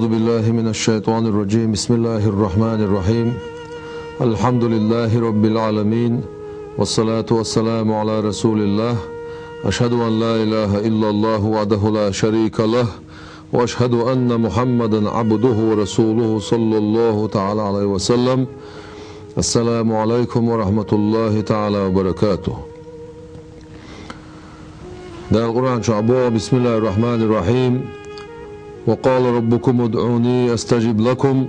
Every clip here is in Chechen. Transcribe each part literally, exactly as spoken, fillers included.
بالله من الشيطان الرجيم. بسم الله الرحمن الرحيم. الحمد لله رب العالمين. والصلاة والسلام على رسول الله. أشهد أن لا إله إلا الله وحده لا شريك له. وأشهد أن محمدا عبده ورسوله صلى الله تعالى عليه وسلم. السلام عليكم ورحمة الله تعالى وبركاته. Дала Къуръан чохь боху: بسم الله الرحمن الرحيم. وقال ربكم ادعوني أستجب لكم.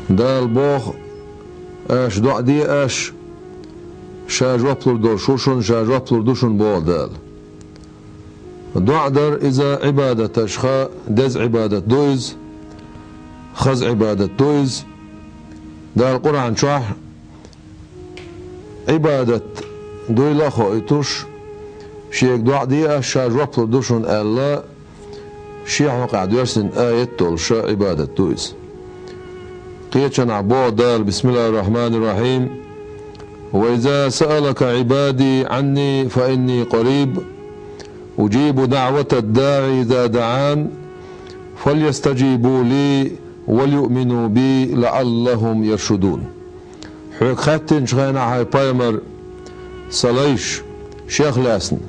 Дала боху: «Аша доӀа де, аша, ша жоп лур долуш ву шуна, ша жоп лур ду шуна», — боху Дала. ДоӀа дар иза Ӏибадаташха деза Ӏибадат ду иза, хаза Ӏибадат ду иза. Дала Къуръан чохь Ӏибадат дуйла а хоуьйтуш, шега доӀа де аша, ша жоп лур ду шуна аьлла, шен хьокъехь доьссина аят долуша Ӏибадат ду иза. Кхечанхьа боху Дала: بسم الله الرحمن الرحيم. وإذا سألك عبادي عني فإني قريب أجيب دعوة الداع إذا دعان فليستجيبوا لي وليؤمنوا بي لعلهم يرشدون. Хьоьга хаьттинчу хенахь, хӀай пайхамар, сан лайш, шех лаьцна,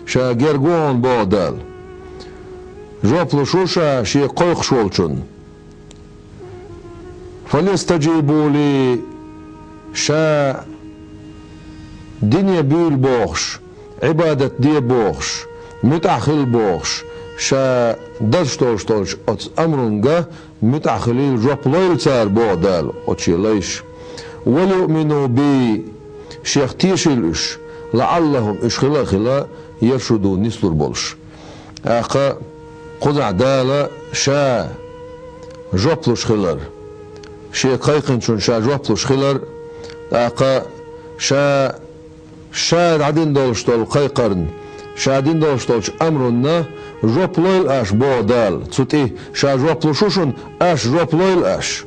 ша герга ву хьуна, боху Дала. Жоп луш ву ша шега кхойкхуш волчунна. فليستجيبوا لي, ша дине буьйла бохуш, Ӏибадат де бохуш, муьтӀахь хила бохуш, ша дазуш долуш долчу оцу амрунга муьтӀахь хуьлийла, жоп лойла цара, боху Дала, оцу шен лайша. وليؤمنوا بي, шех тешийла уьш, لعلهم, уьш хила а хила, يرشدون, нислур болуш. ТӀаккха кхузахь Дала ша жоп луш хилар, шега кхайкхинчунна ша жоп луш хилар, тӀаккха ша, ша дӀадина долуш долу кхайкхарна, ша дина долуш долчу амрунна жоп лойла аша, боху Дала. Цу тӀе ша жоп луш ву шуна, аша жоп лойла аша.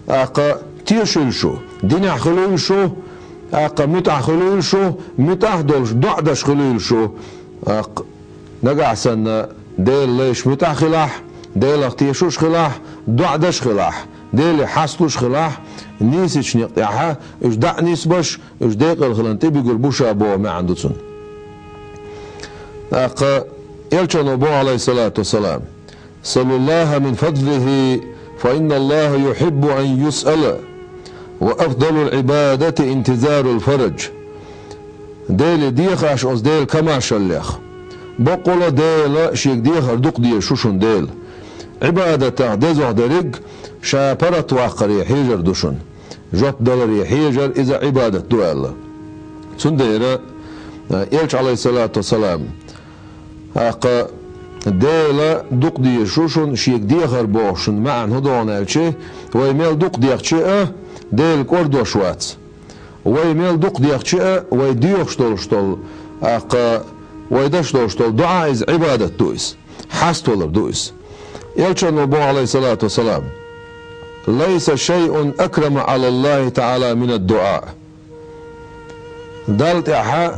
ТӀаккха тешийла шу, динехь хуьлийла шу, тӀаккха муьтӀахь хуьлийла шу, муьтӀахь а долуш, доӀа деш хуьлийла шу. ТӀаккха нагахь санна Делан лайш муьтӀахь хилахь, Делах тешуш хилахь, доӀа деш хилахь, Деле хьасталуш хилахь, нийсачу некъа тӀехь уьш дӀа а нисбеш, уьш декъала хиларна тӀебуьгур бу ша, боху маьӀна ду цуьнан. ТӀаккха Элчано боху, Ӏалайхиссалату вассалам: سلوا الله من فضله فإن الله يحب أن يسأل وأفضل العبادة انتظار الفرج. Деле деха аша оцу Делан камашаллех. Баккъала Дела шега дехар дукха дезаш ву шуна Дела. Ӏибадатах дезох дерриг ша паргӀатваккхаре хьежар ду шуна. Жоп даларе хьежар иза Ӏибадат ду аьлла. Цундела, э, Элча, Ӏалайхиссалату вассалам, тӀаккха Дела дукха дезаш ву шуна шега дехар бохуш шуна маьӀна хӀун ду аьлча, вай мел дукха дехча а, Дела кӀордош вац. Вай мел дукха дехча а, вай доьхуш долуш долу, тӀаккха вай деш долуш долу доӀа иза Ӏибадат ду иза. Хьаставалар ду иза. Элчано боху, Ӏалайхиссалату вассалам: ليس شيء أكرم على الله تعالى من الدعاء. Далла тӀехь,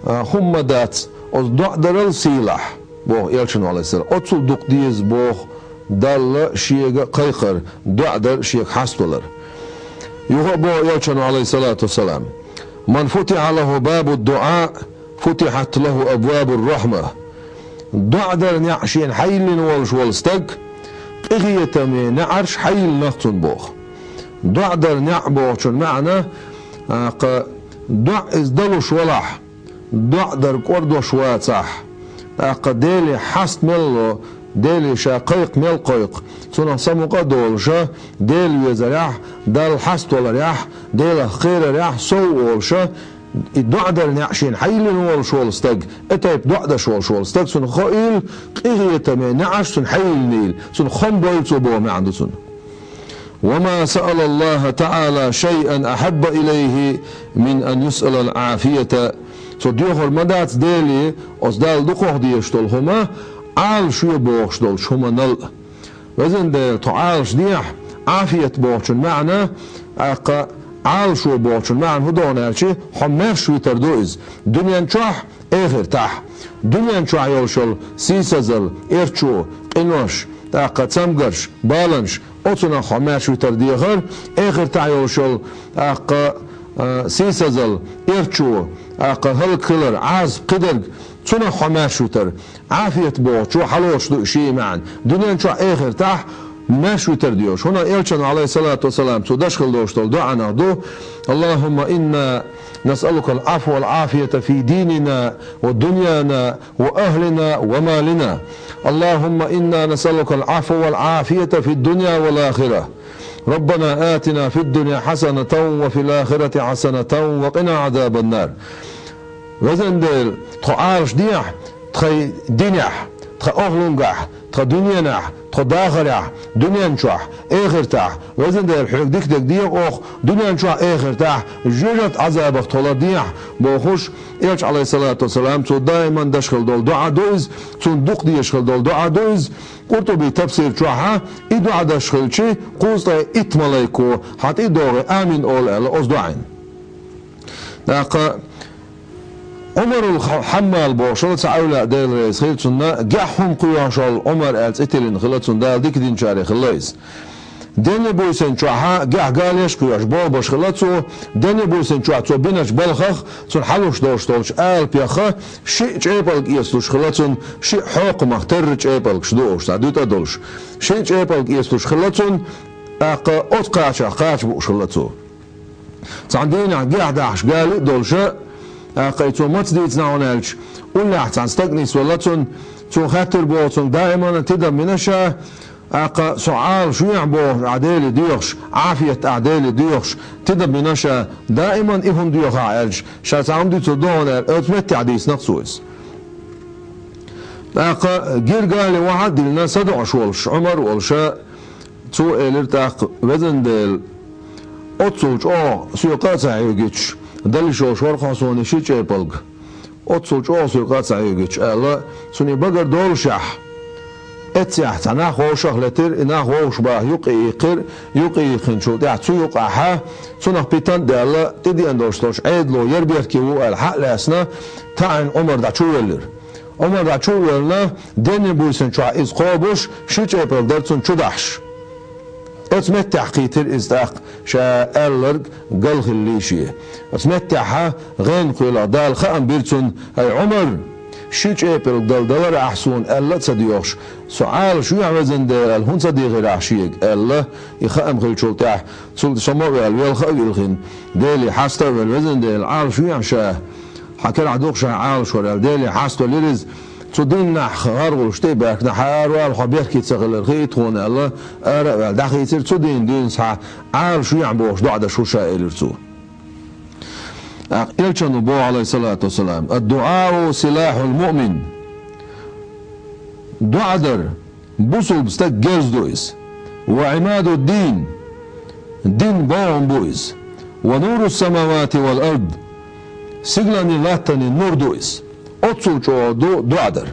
а, хӀумма дац оцу доӀа дарал сийлахь, боху Элчано, Ӏалайхиссалам. Оццул дукха деза, боху, Далла шега кхайкхар, доӀа дар, шега хьаставалар. Юха а боху Элчано, Ӏалайхиссалату вассалам: من فتح له باب الدعاء فتحت له أبواب الرحمة. ДоӀа дар неӀ шена хьайиллина волуш волу стаг, къинхетаме неӀарш хьайиллинах цунна, боху. ДоӀа дар неӀ бохучун маьӀна, тӀаккха доӀа иза далуш валахь, доӀа дар кӀордош вацахь, тӀаккха Деле хьаста мел ло, Деле ша кхайкха мел кхойкху, цунах самукъа а долуша, Дела везарехь, Далла хьаставаларехь, Делах кхерарехь сов а волуша, и доӀа дар неӀ шена хьайиллина волуш волу стаг, и тайпа доӀа деш волуш волу стаг, цунна хоийла, къинхетаме неӀарш цунна хьайиллинийла, цунна хам бойла цо боху маьӀна ду цунна. وما سأل الله تعالى شيئا أحب إليه من أن يسأل العافية. Цо доьхур ма дац Деле, оцу Далла дукхах дезаш долу хӀума, Ӏалашве бохуш долчу хӀуманал а. Везан Дела, тхо Ӏалаш дехьа, Ӏафият бохучун маьӀна, тӀаккха Ӏалашо бохучун маьӀна хӀун ду аьлча, хьо маьрша витар ду иза. Дуьнен чохь, эхартахь. Дуьнен чохь йолуш йолу сийсазалла, эрчо, къинош, тӀаккха цамгарш, баланаш, оцунах хьо маьрша витар дехар, эхартахь йолуш йолу, тӀаккха, а, сийсазалла, эрчо, тӀаккха хӀаллакьхилар, Ӏазап, кхидерг, цунах хьо маьрша витар. Ӏафият бохучо хьалоцуш ду и шен маьӀна. Дуьнен чохь, эхартахь маьрша витар доьхуш. ХӀунда элчано, Ӏалайхиссалату вассалам, цо дашхала долуш долу дуӀанах ду: «Аллахумма инна насъалука аль-афва валь-афията фи динина ва дуньяна ва ахлина ва малина. Аллахумма инна насъалука аль-афва валь-афията фи дунья валь-ахира. Раббана атина фид дунья хьасанатан ва филь ахирати хьасанатан ва къина Ӏазабан нар». Везан Дела, тхо Ӏалашдехьа тхайн динехь, тхан охлунгахь, тхан дуьненахь, тхан дахарехь, дуьнен чохь, эхартахь, везан Дела, хьоьга дика дерг деха оха, дуьнен чохь, эхартахь, жоьжахатин Ӏазабах тхо лардехьа, бохуш, элча, Ӏалайхиссалату вассалам, цо даиман дашхала долу дуӀа ду иза, цунна дукха дезаш хила долу дуӀа ду иза. Къуртуби тафсир чохь и дуӀа даш хилча, кхузткъе итт малайко хьан тӀе а догӀий, амин олу аьлла, оцу дуӀин. ТӀаккха Ӏумарул Ха-, Хьаммал бохуш волу цхьа эвлаяъ, Дела реза хила цунна, гехь хӀума кхоьхьуш волу Ӏумар аьлла цӀе тиллина хилла цунна, Дала дика динчарех хилла иза. Денна буьйсанна чохь гехь галеш кхоьхьуш, бобаш хилла цо, денна буьйсанна чохь цо биначу балхах, цунна хьалуш долуш долчу алапех шиъ чӀепалг эцалуш хилла цунна, шиъ хьокхамах терра чӀепалгаш ду уьш, цхьа дуьтӀа а долуш. Шиъ чӀепалг эцалуш хилла цунна, тӀаккха оцу кхачах кхача бууш хилла цо. Цхьана дийнахь гехь дахьаш гали а долуша, тӀаккха и цо маца дийцина хьуна аьлча, уллехь цхьана стаг нисвелла цунна, цо хаьттира боху цунна, даимана тидам бина ша, тӀаккха со Ӏалашвехьа бохуш ахь Деле доьхуш, Ӏафият ахь Деле доьхуш, тидам бина ша, даиман и хӀума доьху ахь аьлча, ша цхьа хӀума дуьйцур ду хьуна аьлла, оцу меттехь дийцина-кх цо иза. ТӀаккха гира гали вахьа а диллина, садоӀуш волуш, Ӏумар а волуша, цо элира тӀаккха: «Везан Дела, оццул чӀогӀа соьга къа а ца хьоьгуьйтуш, дала йиш йолуш вара-кх хьо суна и шиъ чӀепалг. Оццул чӀогӀа соьга къа а ца хьоьгуьйтуш», — аьлла, цунна и багара долушехь, эццехь цхьа нах вовшах летира, и нах вовшах баха юккъе йийкхира, юккъе йийкхинчул тӀаьхьа цу юккъехьа цунах питан а даьлла, тӀедеана долуш долчу Ӏедало Ярберке ву аьлла хьа а лаьцна, таӀийна Ӏумар дӀа чу а веллира. Ӏумар дӀа чу а веллина, денна буьйсанна чохь иза кхобуш, ши чӀепалг дара цунна чу дахьаш. Оцу меттехь кхийтира иза тӀаккха, ша аьлларг гал хиллий шен. Оцу меттехьа гӀенах кхоьллина Дала хаам бира цунна: «ХӀай Ӏумар, ши чӀепалг дала далара ахь суна аьлла а ца доьхуш, со Ӏалашвехьа, везан Дела, аьлла, хӀунда ца дийхира ахь шега?» — аьлла, и хаам хиллачул тӀаьхьа, цул со ма а ваьлла, велха а вилхина, Деле хьаста а велла, везан Дела, Ӏалашвехьа ша, хьан карахь ду-кх ша Ӏалашвар аьлла, Деле хьаставелира иза. Цу дийнахь гӀаргӀуллаш тӀе а баьхкина, хьа аравала хьо беркате ца хилар хии тхуна аьлла, ара а ваьлла, дӀахийцира, цу дийнан дуьйна схьа Ӏалашвехьа бохуш доӀа даш ву ша, элира цо. ТӀаккха элчано боху, Ӏалайхиссалату вассалам: «Ад-дуӀау силахьул муъмин». ДоӀа дар бусулба стаг герз ду иза. «Ва Ӏимадуд-дин», дин богӀам бу иза. «Ва нурус-самавати вал ард», сигаланийн латтанийн нур ду иза. Оццул чӀогӀа ду доӀа дар.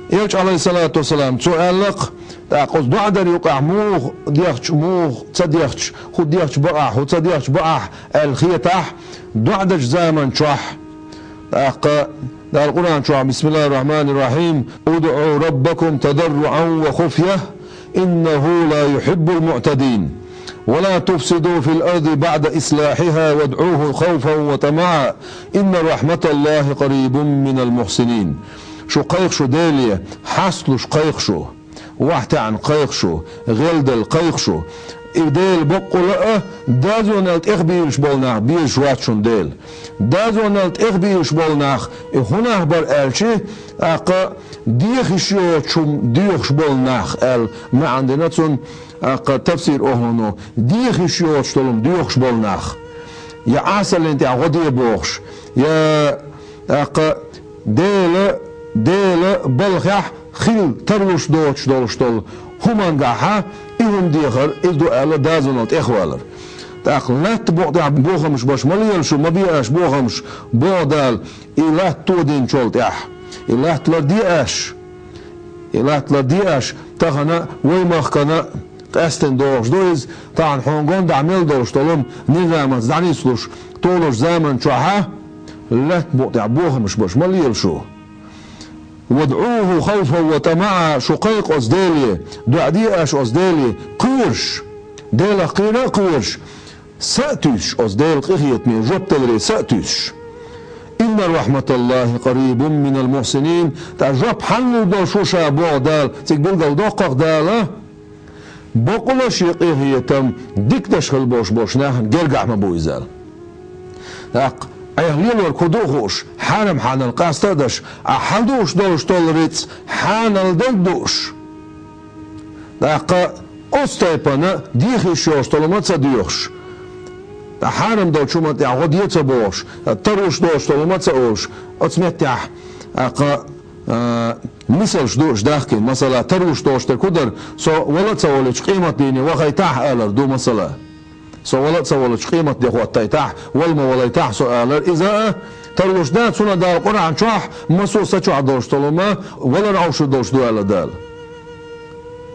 Элча, Ӏалайхиссалату вассалам, цо аьлла-кх, тӀаккха оцу доӀа дар юкъахь муха дехча, муха ца дехча, хӀун дехча бакъахь, хӀун ца дехча бакъахь аьлла хетахь, доӀа дечу заман чохь, тӀаккха Дала Къуръан чохь: «Бисмиллахир-рахманир-рахим. УдӀу раббакум тадарруӀан ва хуфья, иннаху ла юхьиббул муӀтадин. Ва ла туфсиду фил арди баӀда ислахьиха вадӀуху хавфан ва тамаӀа, инна рахьматаллахи къарибун минал мухьсинин». Шу кхайкха шу Деле, хьасталуш кхайкха шу. Вахь таьӀна кхайкха шу, гӀелдала кхайкха шу. И Дела баккъала а, дозанал тӀехбийлаш болу нах безаш вац шуна Дела. Дозанал тӀехбийлаш болу нах, и хӀун нах бара аьлча, тӀаккха деха йиш йоцуш хӀума доьхуш болу нах аьлла маьӀна дина цунна, тӀаккха тафсир охӀлано, деха йиш йоцуш долу хӀума доьхуш болу нах. Я Ӏасаллин тӀехь гӀо де бохуш, я тӀаккха Дела, Дела балхехь хила тарлуш доцуш долуш долу хӀумангахьа и хӀума дехар, иза ду аьлла дозанал тӀехвалар. ТӀаккха латта букъа тӀехь бохамаш беш ма лела шу, ма бе аша бохамаш, боху Дала, и латта тодинчул тӀаьхьа. И латта ларде аша. И латта ларде аша, тахана вай махкана Къаьстина догӀуш ду иза, тахана хьуна гонаха мел долуш долу низамаца дӀанислуш, толуш заман чохьа, лаьтта букъа тӀехь бохамаш беш ма лела шу. «ВадӀуху хавфан ва тамаӀа», шу кхайкха оцу Деле, доӀа де аша оцу Деле, кхоьруш, Делах кхера а кхоьруш, са а туьйсуш оцу Делан къинхетаме жоп даларе са а туьйсуш. «Инна рахьматаллахи къарибун минал мухьсинин», тӀаккха жоп хьанна лур долуш ву ша боху Дала, цига билгал доккхах Дала, бакъволуш шен къинхетам диканаш хила болуш болчу нахана гергахь ма бу иза аьлла. ТӀаккха, Ӏеха лелорг хӀун ду а хууш, хьарам хьанал къаста а даш, ахьа хьал дууш долуш долу рицкъ хьанал дерг дууш. ТӀаккха оцу тайпана дехаш йолуш долу ма ца доьхуш. ТӀаккха хьарам долчу хӀуманна тӀехь гӀо де ца бохуш, таруш долуш долу ма ца олуш, оцу меттехь, тӀаккха, а, мисалш дууш дахкийна, масала, таруш долуш дерг хӀун дара, со вала а ца волуьйтуш къематдийне вахайтахь алар ду, масала. Со вала а ца волуьйтуш къематде хӀоттайтахь, вала ма валайтахь со алар, иза а таруш дац, хӀунда аьлча Къуръан чохь массо а са чохь долуш долу ма валар Ӏовшур долуш ду аьлла Дала.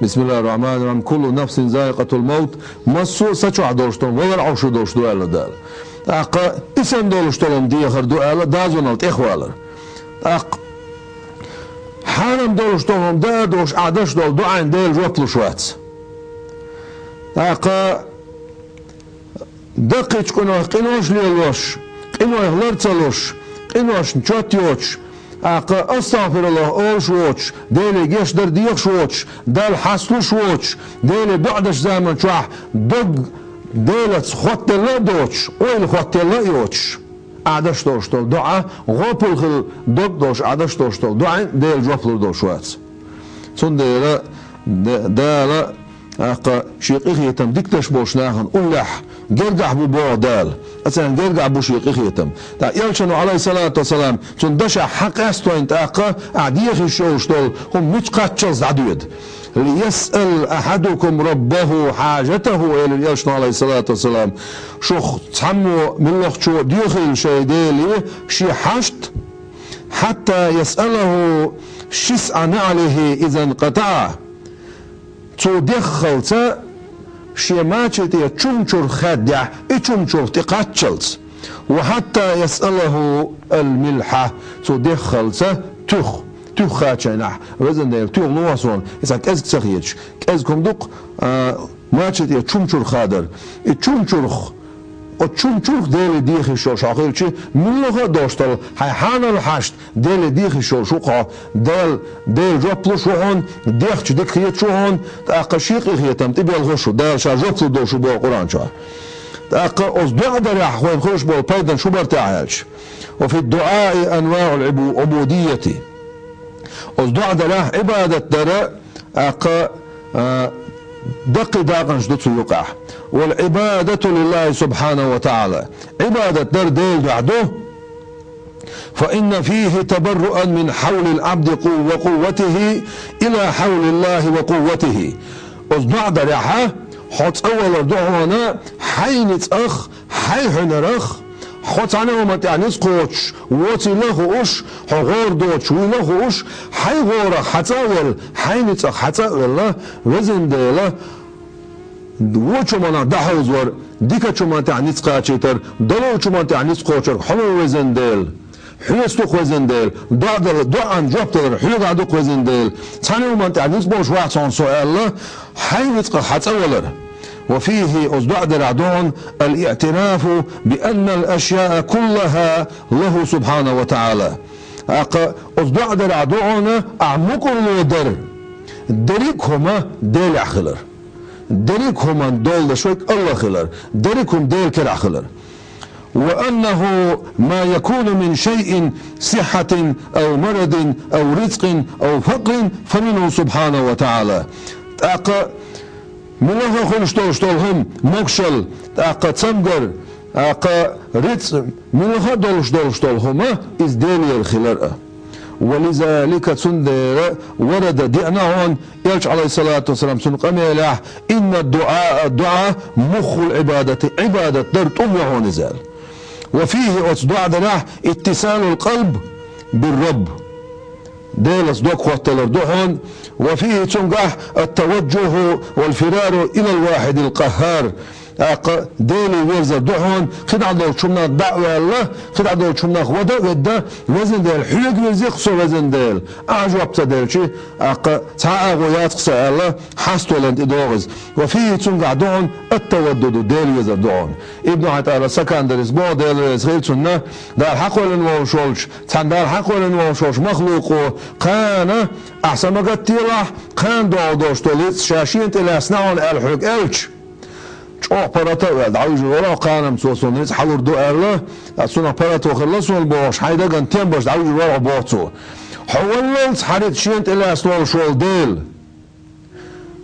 Бисмиллахир-рахманир-рахим. «Куллу нафсин заикъатул маут». Массо а са чохь долуш долу валар Ӏовшур долуш ду аьлла Дала. ТӀаккха и санна долуш долу дехар ду аьлла, дозанал тӀехвалар. ТӀаккха хьарам долуш долу, даа долуш, Ӏа деш долу доӀина Дела жоп луш вац. ТӀаккха даккхийчу къинойх къинош лелош, къинойх лар ца луш, къиношна чот йоцуш, тӀаккха астагӀфируллах олуш воцуш, Деле гечдар дехаш воцуш, Далла хьасталуш воцуш, Деле доӀа деш заман чохь дог Делаца хоттаделла а доцуш, ойла хоттаделла а йоцуш, Ӏа деш долуш долу доӀа, гӀопал хила дог долуш Ӏа деш долуш долу доӀина Дела жоп лур долуш вац. Цундела Д-, Дала, тӀаккха, шен къинхетам диканаш болчу нахана уллехь гергахь бу боху Дала. Ткъа царна гергахь бу шен къинхетам. ТӀаккха Элчано, Ӏалайхиссалату вассалам, цуьнан дашехь хьан къаьсттойн тӀаккха, ахьа дехаш йолуш долу хӀума мича кхаччалц дӀадоьду. «Лиясъал ахьадукум раббаху хьажатаху», — элира Элчано, Ӏалайхиссалату вассалам. Шух цхьаммо, муьлххачо доьхийла шайн Деле шен хьашт, «хьатта ясъалаху шисъа наӀлихи иза нкъатаӀа». Цо деххалца шен мача тӀе чумчурх хаьддехь, и чумчурх тӀе кхаччалц. «Ва хьатта ясъалаху ал-милхьа», цо деххалца туьх, туьх хачийнехь, везан Дела, туьх лохьа суна, иза кӀезиг ца хеташ, кӀезиг хӀума ду-кх, а, мача тӀе чумчурх хадар. И чумчурх, оцу чумчурх Деле дехаш йолуш хьо хилча, муьлхха а долуш долу хьайн хьанал хьашт Деле дехаш йолуш ву-кх хьо, Дела, Дела жоп луш ву хьуна, дехча дика хеташ ву хьуна, тӀаккха шен къинхетам тӀебелхош ву, Дала ша жоп лур долуш ву боху Къуръан чохь. ТӀаккха оцу доӀа дарехь вайна хуьлуш болу пайданаш хӀун бара те аьлча: «Ва фи дуӀаи анваӀул Ӏубу-, Ӏубудиййати». Оцу доӀа дарехь Ӏибадат дара, тӀаккха, а, даккхий дакъанаш ду цу юкъахь. «Вал Ӏибадату лиллахи субхьанаху ва таӀала». Ӏибадат дар Делан дуьхьа ду. «Фа инна фихи табарруан мин хьавлил Ӏабди къу-, ва къувватихи ила хьавлиллахи ва къувватихи». Оцу доӀа дарехьа, хьо цӀа валар ду хьуна хьайн ницкъах, хьайн хьуьнарах, хьо цхьана а хӀуманна тӀехь ницкъ кхочуш воцийла а хууш, хьо гӀора доцуш вуйла а хууш, хьайн гӀорах хьан цӀа а велла, хьайн ницкъах хьан цӀа а велла, везан Дела, вочу хӀуманах дӀахьовзавар, дикачу хӀуманна тӀехь ницкъ кхачийтар, далочу хӀуманна тӀехь ницкъ кхочург хьо ма ву, везан Дела. Хьоьца ду-кх, везан Дела, доӀа дала, доӀан жоп далар хьоьгахь ду-кх, везан Дела. Цхьана а хӀуманна тӀехь ницкъ болуш вац хьуна со аьлла, хьайн ницкъах хьан цӀа валар. «Ва фихи», оцу доӀа дарехь ду хьуна, «ал-иътирафу би аннал ашяа куллаха лаху субхьанаху ва таӀала». ТӀаккха оцу доӀа дарехь ду хьуна ахь мукӀарло дар, дерриг а хӀума Делехь хилар. Дерриг а хӀуманна долу дашо АллахӀ хилар, дерриг а хӀума Делан керахь хилар. «Ва аннаху ма якуну мин шайин сиххьатин ав марадин ав ризкъин ав факърин фаминху субхьанаху ва таӀала». ТӀаккха муьлхха а хуьлуш долуш долу хӀума, могушалла, тӀаккха цамгар, тӀаккха рицкъ, муьлхха а долуш долуш долу хӀума, иза Делера хилар а. «Ва лизалика», цундела варада деана хьуна, Элча, Ӏалайхиссалату вассалам, цуьнан къамелехь: «Инна дуӀаа, дуӀа муххул Ӏибадати, Ӏибадат дар тӀум ю хьуна иза», аьлла. «Ва фихи», оцу доӀа дарехь, «иттисалул къалб бир Рабб». Делаца дог хотталар ду хьона, وفيه, цунгахь, التوجه والفرار إلى الواحد القهار. ТӀаккха Деле везар ду хьона, кхидӀа долчу хӀуманах дӀа а ваьлла, кхидӀа долчу хӀуманах вада а ведда, везан Дела, хьоьга вирзих со, везан Дела. Ахьа жоп ца делчи, тӀаккха цхьа а агӀо яц-кх сан аьлла, хьаставаларна тӀе догӀу иза. وفيه, цунгахь ду хьона, التودد, Деле везар ду хьона. Ибн ӀатаӀилла Сакандарис боху, Дела реза хила цунна, Дала хьакхоьллина волуш волчу, цхьана Дала хьакхоьллина волуш волчу махлукъо кхана, ахьа са ма гатделахь, кхана догӀу долуш долу ницкъ ша шена тӀе лаьцна хьуна аьлла хьоьга аьлча, чӀогӀа паргӀата а ваьлла, дӀавуьжур вара хьо, кхана-м цо суна ницкъ хьалур ду аьлла, ткъа цунах паргӀато хилла суна бохуш, хьайн дагна тем беш дӀавуьжур вара хьо боху цо. Хьо валлалц хьан ницкъ шена тӀе лаьцна волуш волу Дела.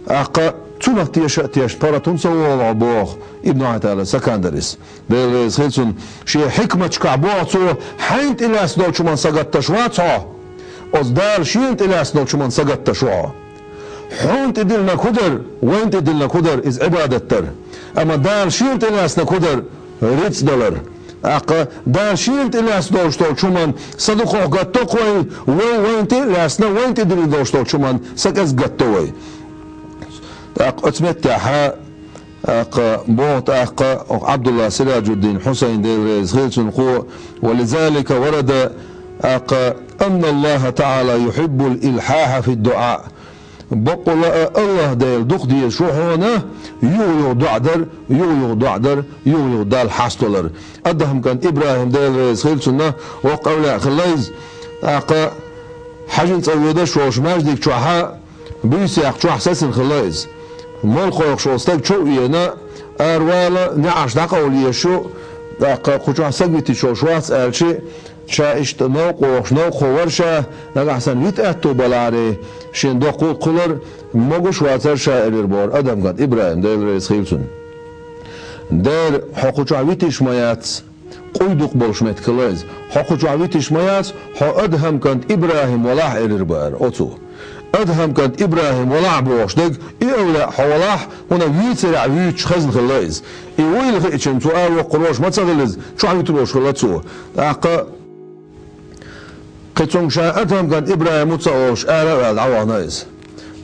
ТӀаккха цунах теша а тешна, паргӀат хӀунда ца волу хьо боху Ибн ӀатаӀилла Сакандарис. Дела реза хила цунна, шен хьикматашкахь боху цо, хьайна тӀе лаьцна долчу хӀуманна сагатдеш вац хьо. Оцу Дала шена тӀе лаьцна долчу хӀуманна сагатдеш ву хьо. Хьуна тӀедиллинарг хӀун дара, вайна тӀедиллинарг хӀун дара, иза Ӏибадат дара. Амма Дала шена тӀе лаьцнарг хӀун дара, рицкъ далар. ТӀаккха Дала шена тӀе лаьцна долуш долчу хӀуманна са дукхахь гатдо-кх вай, вай вайна тӀе а лаьцна, вайна тӀедиллина долуш долчу хӀуманна са кӀезиг гатдо вай. ТӀаккха оцу меттехь, тӀаккха боху тӀаккха Ӏабдулла Сираджуддин Хьусайн, Дела реза хила цунна, кхо: ولذلك ورد, тӀаккха, أن الله تعالى يحب الإلحاح في الدعاء. Баккъала а АллахӀ Дела дукха дезаш ву хьуна юха-юха доӀа дар, юха-юха доӀа дар, юха-юха Далла хьаставалар. Адхьам кӀант ИбрахӀим, Дела реза хила цунна, воккха эвлаяъ хилла иза. ТӀаккха Хьаьжин цӀа воьдуш волчу маьждиг чохь, буьйсех чохь сацина хилла иза. Молла кхойкхуш волу стаг чов а еана, аравала, неӀарш дӀакъовла езаш ю, тӀаккха кху чохь стаг витича волуш вац аьлча, ша иштта новкъа вогӀуш, новкъахо вара ша, нагахь санна вита аьтту балахьара, шен доккхал а кхулара, могуш а вацара ша, элира бохура Адхьам кӀант ИбрахӀим, Дела реза хила цунна. Дера, хьо кху чохь витийш ма яц, къуй дукха болуш меттиг хилла иза. Хьо кху чохь витийш ма яц, хьо Адхьам кӀант ИбрахӀим валахь, элира бохура оцо. Адхьам кӀант ИбрахӀим валахь бохуш дерг, и эвлаяъ хьо валахь, хӀунда вуьйцурехь вуьйцуш хезна хилла иза. И вуйла хиъча, цо аравоккхур волуш ма ца хилла иза, чохь вуьтур волуш хилла цо. ТӀаккха кхин цуьнга ша Адхьам кӀант ИбрахӀим ву ца олуш, ара а ваьлла, дӀавахана иза.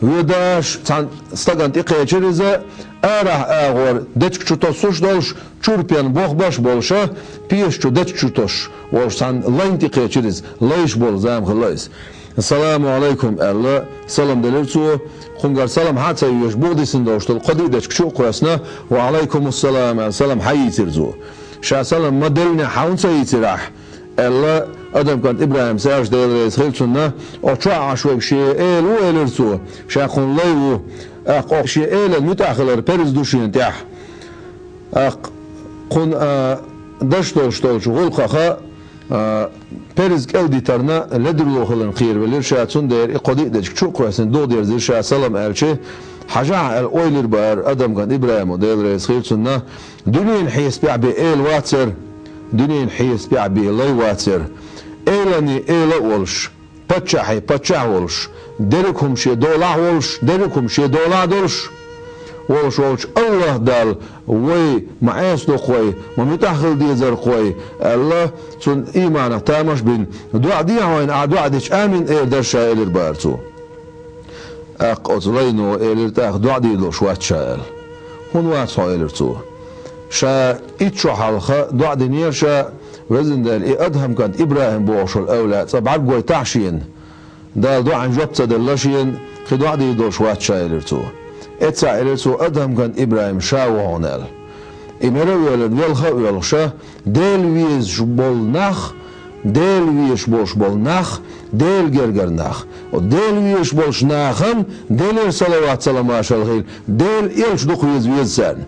Воьдуш цхьана стагана тӀекхечира иза, арахь агӀор дечиг чу тоссуш долуш, чуьра пен бохбеш болуша, пеша чу дечиг чу тоссуш волуш цхьана лайна тӀекхечира иза, лайш болу зама хилла иза. «Саламу Ӏалайкум», — аьлла, салам делира цо. Кхуьнгара салам хьа а ца йоьшуш, буха дисина долуш долу кхо-диъ дечиг чу а кхоьссина, «Ва Ӏалайкумуссалам», — аьлла, салам хьа йийцира цо. Ша салам ма деллинехь, хьан хӀунда ца йийцира ахь? — аьлла, Адхьам кӀант ИбрахӀимас аьлча, Дела реза хила цунна, «Оха чохь Ӏаш верг шен эла ву, — элира цо, — ша кхуьнан лай ву. ТӀаккха оха шен элана муьтӀахь хилар парз ду шена тӀехь. ТӀаккха кхунна, а, деш долуш долчу гӀуллакхах, а, парз кӀел дитарна ледарло хиларна кхеравелира ша, цундела и кхо-диъ дечиг чу а кхоьссина, духа дерзира ша салам», — аьлча, «Хьажахь», — аьлла, ойла йира бохура Адхьам кӀант ИбрахӀимо, Дела реза хила цунна, Дуьненан хьесапехь бен эла вацара, дуьненан хьесапехь бен лай вацара. Эланийн эла а волуш, паччахьийн паччахь а волуш, дерриг хӀума шен долахь а волуш, дерриг хӀума шен долахь а долуш, волуш волчу АллахӀ Далла вай ма Ӏеса ду-кх вай, ма муьтӀахь хила дезара-кх вай, — аьлла, цунна ийманах тамаш а бина, — доӀа дехьа вайна, ахь доӀа дича амин эр дара ша, — элира бохура цо. ТӀаккха оцу лайно элира тӀаккха, доӀа дийр долуш вац ша аьлла. ХӀунда вац хьо, элира цо. Ша итт шо хьалха доӀа динера ша, везан Дела, и Адхьам кӀант ИбрахӀим бохуш волу эвлаяъ цкъа бӀаьрг гойтахь шена. Дала доӀанна жоп ца делла шена, кхин доӀа дийр долуш вац ша, элира цо. Эццахь элира цо, Адхьам кӀант ИбрахӀим ша ву хьуна аьлла. И мера а воьллина, велха а воьлхуша, Дела везаш болу нах, Дела везаш болуш болу нах, Дела гергара нах. Оцу Дела везаш болчу нахана Делера салават-салам, маршалла хуьлда, Делан элча дукха веза, веза царна.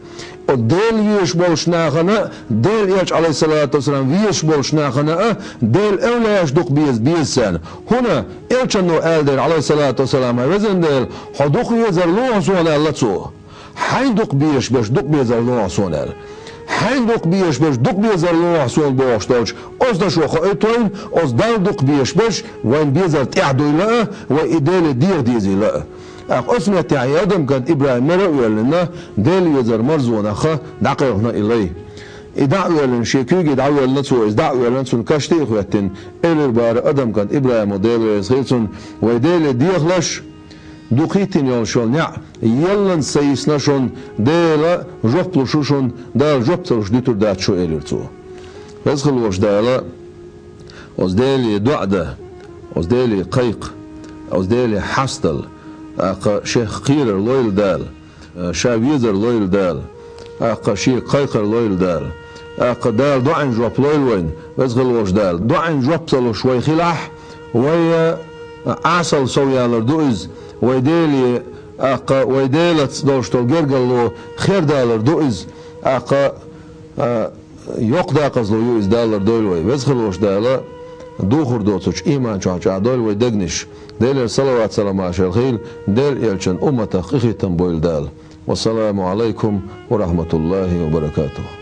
Оцу Дела везаш болчу нахана а, Делан элча, Ӏалайхиссалату вассалам, везаш болчу нахана а Делан эвлаяаш дукха беза, беза царна. ХӀунда элчано аьлла дера, Ӏалайхиссалату вассалам, хьайн везан Дела, хьо дукха везар ло хьо суна, аьлла цо. Хьайн дукха безаш берш дукха безар ло хьо суна аьлла. Хьайн дукха безаш берш дукха безар ло хьо суна бохуш долчу оцу дашо хоуьйту вайна, оцу Далла дукха безаш берш вайна безар тӀаьхьа дуйла а, вай и Деле деха дезийла а. ТӀаккха оцу меттехь и Адхьам кӀант ИбрахӀим мера а воьллина, Дела везар марзонах дӀакхелхина и лай. И дӀа а воьллина, шен куьйге дӀавоьллина цо, иза дӀа а воьллина, цунна каш тӀе а хӀоьттина, элира бара Адам кӀант ИбрахӀимо, Дела реза хила цунна: «Вай Деле дехалаш, дукха хӀиттийна йолуш йолу неӀ ялланца ца йисна шуна, Дела жоп луш ву шуна, Дала жоп ца луш дуьтур дац шу», — элира цо. Веза хила волуш Дала, оцу Деле доӀа дан, оцу Деле кхайкха, оцу Деле хьастал, тӀаккха шех кхерар лойла Дала, ша везар лойла Дала, тӀаккха шега кхайкхар лойла Дала, тӀаккха Дала доӀин жоп лойла вайна, Веза хила волуш Дала. ДоӀин жоп ца луш вай хилахь, вай Ӏесалла сов ялар ду иза, вай Деле, тӀаккха вай Делаца долуш долу гергарло хердалар ду иза, тӀаккха, а, йоккха декъазло ю иза, далар дойла вай. Веза хила волуш Дала духур доцучу ийман чохь чӀагӀдойла вай дегнаш. Делера салават-саламаш хуьлда Делан элчан умматах къинхетам бойла Дала. Вассаламу Ӏалайкум ва рахьматуллахӀи ва баракатухӀ.